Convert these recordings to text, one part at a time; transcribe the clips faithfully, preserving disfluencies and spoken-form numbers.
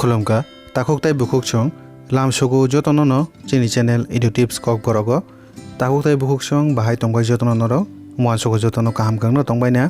Khulumkha, takhuk tei bukhuk song, lamsogo jotono no chini channel Edu Tips Kokborok o. Takhuk tei bukhuk song bahai tongbai jotono norok, muansogo jotono kaham kwrwngno tongbai na.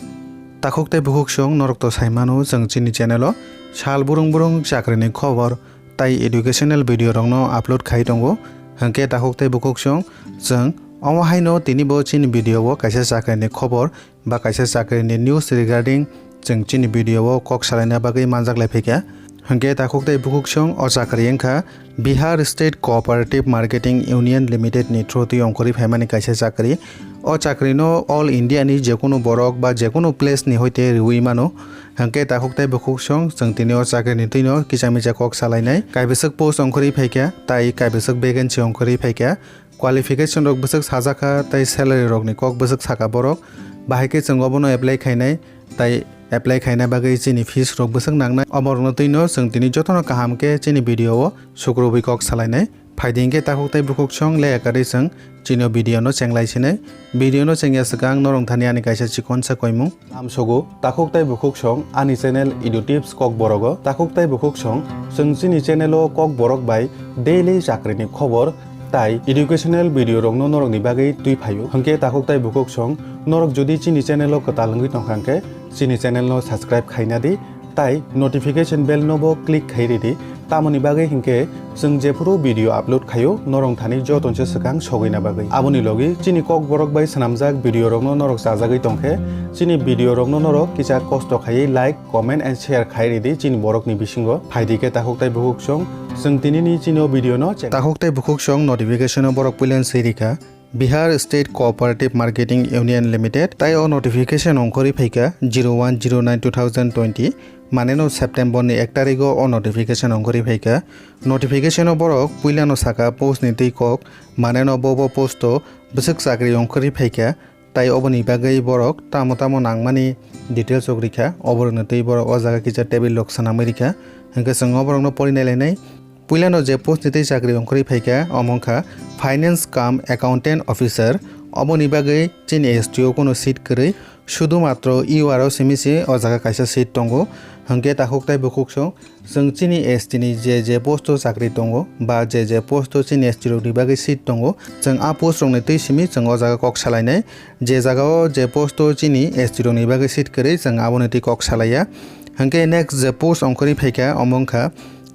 Takhuk tei bukhuk song norok to sai mano chwng chini channel o sal burung burung chakri ni khobor tai educational video rok no upload khai tongo. Hwnkhe takhuk tei bukhuk song chwng omo haino tini bo chini video o kaisa chakri ni khobor ba kaisa chakri ni news regarding chwng chini video o kok salaina bagwi manjak lai phaikha. Hwnkhe takhuk tei bukhuk song o chakri wngkha Bihar State Cooperative Marketing Union Limited ni through twi ongkhorwi phaimani kaisa chakri. O chakri no all India ni jekunu borok ba jekunu place ni hoite riwi mano. Hwnkhe takhuk tei bukhuk song chwng tini o chakri ni twi no kisa misa kok salainai. Kaibwswk post ongkhorwi phaikha tai kaibwswk vacancy ongkhorwi phaikha. Qualification rok bwswk sajak kha tei salary rok ni kok bwswk saka borok. Bahai khe chwng obono apply khainai tai apply khaina bagwi chini fees rok bwswk nangnai. Omo rokno twi no chwng tini jotono kaham khe chini video o sukrubwi kok salainai. Phaidi hinkhe takhuk tei bukhuk song le ekarwi chwng chini o video no chenglai sinai. Video no chengya swkang norok thani ani kaisa chikon sa koimung. Lamsogo takhuk tei bukhuk song ani channel Edu Tips Kokborok o. Takhuk tei bukhuk song chwng chini channel o Kokborok bai daily chakri ni khobor tai educational video rok no norok ni bagwi twi phaio. Hwnkhe takhuk tei bukhuk song norok jodi chini channel o kwtal wngwi tongkha hwnkhe chini channel no subscribe khaina di tai notification bell no bo click khai ridi. Tamoni bagwi hinkhe chwng jephuru video upload khaio norok thani joto se swkang sogwina bagwi. Aboni logi chini Kokborok bai swnamjak video rok no norok chajagwi tongkhe chini video rok no norok kisa kosto khaiwi like, comment and share khai ridi chini borok ni bisingo. Phaidi khe takhuk tei bukhuk song chwng tini ni chini o video no cheng. Takhuk tei bukhuk song notification o borok puilen swi rikha Bihar State Cooperative Marketing Union Limited tai o notification ongkhorwi phaikha zero one zero nine two thousand twenty, mane no September ni ek tarigo o notification ongkhorwi phaikha. Notification o borok puilano saka post ni twi kok, mane no bo bo post o bwswk chakri ongkhorwi phaikha. Tai oboni bagwi borok tamo tamo nangmani details rok rikha, oborokni twi borok o jaga kisa table rok swnamwi rikha. Hwnkhe chwng oborokno pori nailainai. Puilano je post ni twi chakri ongkhorwi phaikha, omo wngkha Finance cum Accountant Officer. Oboni bagwi chini S T o kunu seat kwrwi, sudu matro U R o simi se o jaga kaisa seat tongo. Hwnkhe takhuk tai bukhuk song, chwng chini S T ni je je post o chakri tongo ba je je post o chini S T rokni bagwi seat tongo, chwng a post rokni twi simi chwng o jaga kok salainai. Je jaga o je post o chini S T rokni bagwi seat kwrwi, chwng aboni twi kok salaiya. Hwnkhe next je post ongkhorwi phaikha, omo wngkha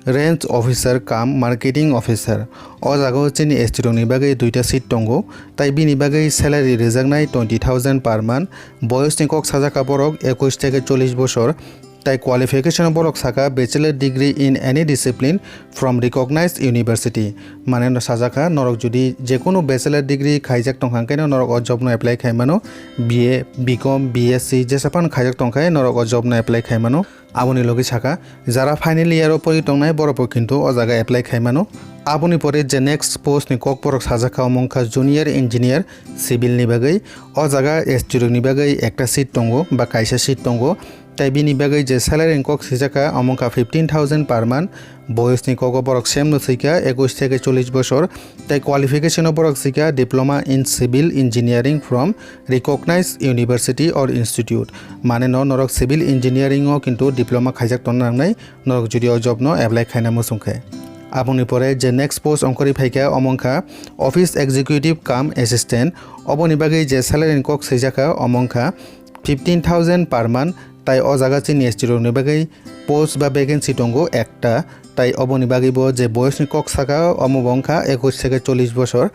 Range Officer cum Marketing Officer. O jaga o chini S T rokni bagwi duita seat tongo, tai bini bagwi salary rwjaknai twenty thousand per month. Boyos ni kok sajak kha borok ekush theke chollish bosor. Tai qualification o borok saka Bachelor Degree in any discipline from recognized university. Mane no sajak kha, norok jodi jekunu Bachelor Degree khaijak tongkha, hwnkhe no norok o job no apply khai mano, B A, B Com, B Sc jesa phano khaijak tongkha, norok o job no apply khai mano. Aboni logi saka, jara final year o pori tongnai borok bo kintu o jaga apply khai mano. Aboni pore je next post ni kok borok sajak kha, omo wngkha Junior Engineer Civil ni bagwi. O jaga S T rok ni bagwi ekta seat tongo ba kaisa seat tongo. Tai bini bagwi je salary ni kok swijak kha, omo wngkha fifteen thousand per month. Boyos ni kogo borok same no swi kha, ekush theke chollish bosor. Tai qualification o borok swi kha Diploma in Civil Engineering from recognized university or institute. Mane no norok civil engineering o kintu diploma khaijak tongna nangnai, norok jodi o job no apply khaina muchung khe. Aboni pore je next post ongkhorwi phaikha, omo wngkha Office Executive cum Assistant. Oboni bagwi je salary ni kok swijak kha, omo wngkha fifteen thousand per month. Tai o jaga chini S T rokni bagwi post ba vacancy tongo ekta. Tai oboni bagwi bo je boyos ni kok saka, omo bo wngkha ekush theke chollish bosor.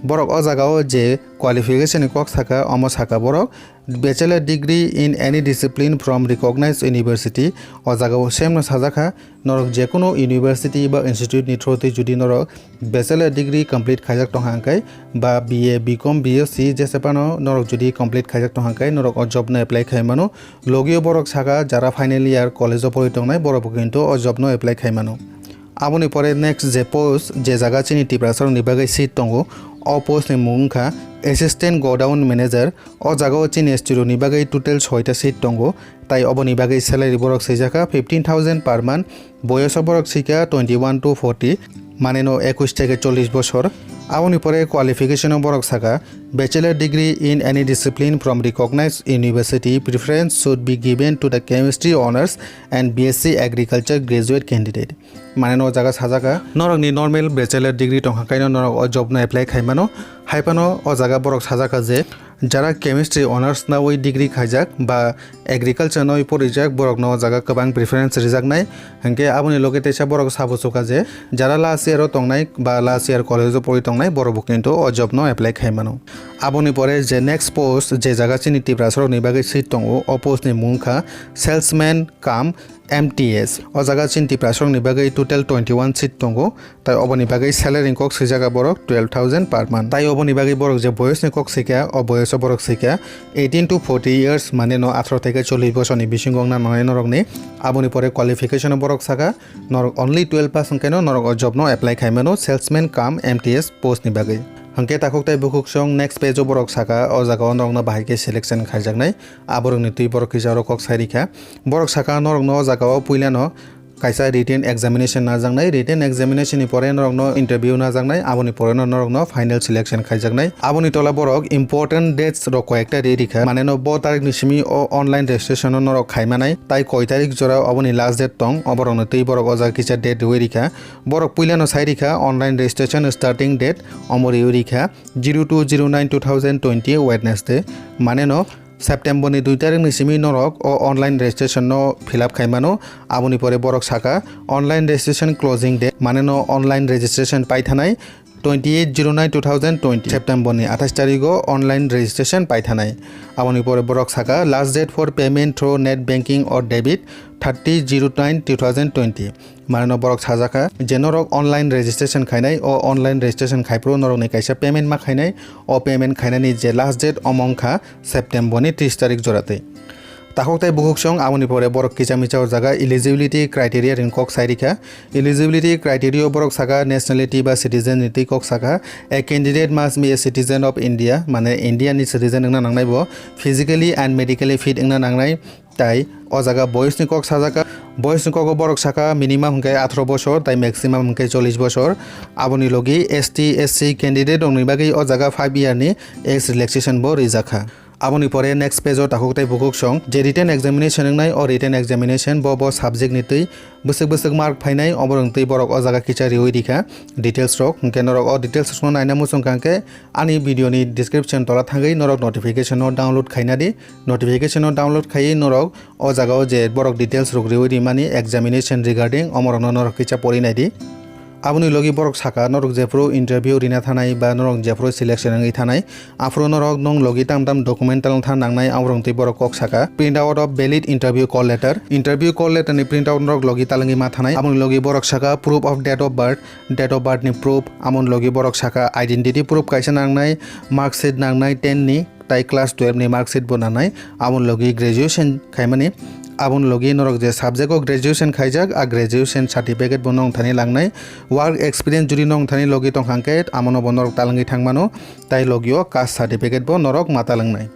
Borok o jaga o je qualification ni kok saka, omo saka borok Bachelor Degree in any discipline from recognized university. O jaga o same no sajak kha, norok jekunu university ba institute ni through twi jodi norok Bachelor Degree complete khaijak tongkha hwnkhe ba B A, B Com, B Sc jesa phano norok jodi complete khaijak tongkha hwnkhe norok o job no apply khai mano. Logi o borok saka jara final year college o pori tongnai borok bo kintu o job no apply khai mano. Aboni pore next je post, je jaga chini Tiprasa rokni bagwi seat tongo, o post ni mung wngkha Assistant Godown Manager. O jaga o chini S T rokni bagwi total soita seat tongo, tai oboni bagwi salary borok swijak kha fifteen thousand per month. Boyos o borok swi kha twenty one to forty. Mane no ekush theke chollish bosor. Aboni pore qualification o borok saka, Bachelor degree in any discipline from recognized university, preference should be given to the chemistry honours and B S C agriculture graduate candidate. Mane no o jaga sajaka, norokni normal bachelor degree tongkha kaino norok o job no apply khaimano. Haipano o jaga borok sajaka je jara chemistry honours nawi degree khaijak ba agriculture nawi porijak, borokno o jaga kwbang preference rijaknai. Hinkhe aboni loge teisa borok sabo suka je jara last year o tongnai ba last year college o pori tongnai, borok bo kintu o job no apply khaimano. Aboni pore je next post, je jaga chini Tiprasarokni bagwi seat tongo, o post ni mung kha salesman cum M T S. O jaga chini Tiprasarokni bagwi total twenty one seat tongo, tai oboni bagwi salary ni kok swijak borok twelve thousand per month. Tai oboni bagwi borok je boyos ni kok swikha, o boyos o borok swikha eighteen to forty years, mane no atharo theke chollish bosor ni bisingo wngna nangnai norokni. Aboni pore qualification o borok saka, norok only twelve pass wngkhe no norok o job no apply khaimano, salesman cum M T S post ni bagwi. Hinkhe takhuk tai bukhuk song next page o borok saka, o jaga o norokno bahai khe selection khaijaknai. Aborokni twi borok kisa oro kok sai rikha. Borok saka norokno o jaga o puilano kaisa written examination najaknai. Written examination ni pore norokno interview najaknai. Aboni pore no norokno final selection khaijaknai. Aboni tola borok important dates rok koyekta ri rikha. Mane no bo tarik ni simi o online registration no norok khaimanai. Tai koi tarik jora oboni last date tong, oborokno twi borok o jaga kisa date riwi rikha. Borok puilano sai rikha online registration starting date, omo riwi rikha zero two zero nine two thousand twenty Wednesday. Mane no September ni dui tarik ni simi norok o online registration no fill up khaimano. Aboni pore borok saka online registration closing date, mane no online registration paithanai twenty eight zero nine two thousand twenty, September ni athais tarik o online registration paithanai. Aboni pore borok saka last date for payment through net banking or debit thirty zero nine two thousand twenty. Mane no borok sajakha je norok online registration khainai, o online registration khaiphuru norokni kaisa payment ma khainai, o payment khainani je last date omo wngkha September ni tris tarik joratwi. Takhuk tai bukhuk song aboni pore borok kisa misa o jaga eligibility criteria ring kok sai rikha. Eligibility criteria o borok saka nationality ba citizen ni twi kok saka, a candidate must be a citizen of India, mane India ni citizen wngna nangnai bo, physically and medically fit wngna nangnai. Tai o jaga boyos ni kok sajaka, boyos ni kok o borok saka minimum hwnkhe atharo bosor tai maximum hwnkhe chollish bosor. Aboni logi S T, S C candidate rokni bagwi o jaga five year ni age relaxation bo rijakha. Aboni pore next page o takhuk tai bukhuk song je written examination wngnai, o written examination bo bo subject ni twi bwswk bwswk mark phainai, oborok twi borok o jaga kicha riwi rikha details rok. Hwnkhe norok o details rokno naina muchung kha hwnkhe ani video ni description tola thangwi norok notification no download khaina di. Notification no download khaiwi norok o jaga o je borok details rok riwi rimani examination regarding omorokno norok kisa pori nai di. Aboni logi borok saka norok jephuru interview rina thanai ba norok jephuru selection wngwi thanai, aphuru norok nong logi tam tam document talwng tha nangnai, aborok twi borok kok saka print out of valid interview call letter, interview call letter ni print out norok logi talwngwi ma thanai. Aboni logi borok saka proof of date of birth, date of birth ni proof, amoni logi borok saka identity proof kaisa nangnai, mark sheet nangnai ten ni, tai class twelve ni mark sheet bo nangnai, aboni logi graduation khaimani, aboni logi norok je subject o graduation khaijak, a graduation certificate bo nong thani langnai, work experience juri nong thani logi tongkha hwnkhe amono bo norok talangwi thangmano, tai logi o caste certificate bo norok ma talangnai.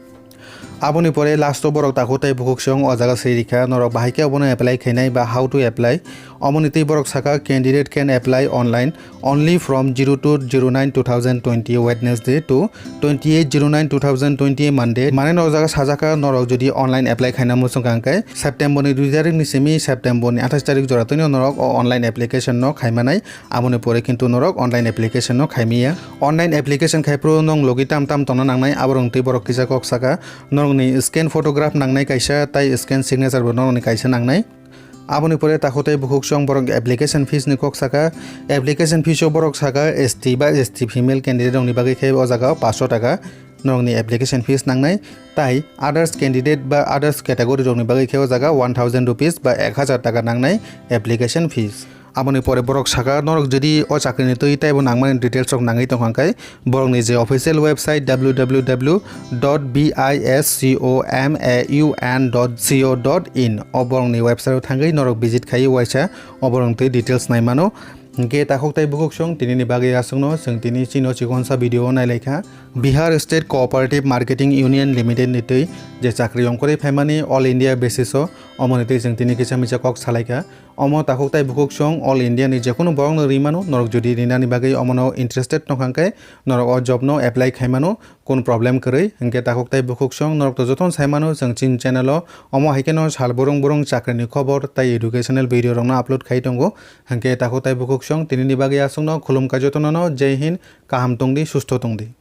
Aboni pore last o borok takhuk tai bukhuk se wng o jaga se rikha, norok bahai khe obono apply khainai ba how to apply. Omoni twi borok saka, candidate can apply online only from zero two zero nine two thousand twenty Wednesday to twenty eight zero nine two thousand twenty Monday. Mane no o jaga sajaka, norok jodi online apply khaina muchung kha hwnkhe September ni dui tarik ni simi September ni athais tarik jora twino norok o online application no khaimanai. Aboni pore kintu norok online application no khaimiya. Online application khaiphuru nong logi tam tam tongna nangnai, aborok twi borok kisa kok saka. Norokni scan photograph nangnai kaisa, tai scan signature bo norokni kaisa nangnai. Aboni pore takhuk tai bukhuk song borok application fees ni kok saka. Application fees o borok saka S T ba S T female candidate rokni bagwi khe o jaga o paanch sho taka norokni application fees nangnai. Tai others candidate ba others category rokni bagwi khe o jaga one thousand rupees ba ek hazar taka nangnai application fees. Aboni pore borok saka, norok jodi o chakrini twi taibo nangmani details rok nangwi tongkha hwnkhe, borokni je official website W W W dot B I S C O M A U N dot C O dot in o borokni website o thangwi norok visit khaiwi waisa o borokni twi details naimano. Hwnkhe takhuk tai bukhuk song tinini bagwi aswkno, chwng tini chini o chikonsa video o nailaikha. Bihar State Cooperative Marketing Union Limited ni twi je chakri ongkhorwi phaimani all India basis o, omoni twi chwng tini kisa misa kok salaikha. Omo takhuk tai bukhuk song all India ni jekunu borokno rimano, norok jodi rinani bagwi omono interested nokha hwnkhe norok o job no apply khaimano, kun problem kwrwi. Hwnkhe takhuk tai bukhuk song norok to jotono saimano chwng chini channel o, omo hai kheno sal burung burung chakrini khobor tai educational video rokno upload khai tongo. Hwnkhe takhuk tai bukhuk song tinini bagwi aswkno khulumkha jotono no, Jai Hind, kaham tongdi, susto tongdi.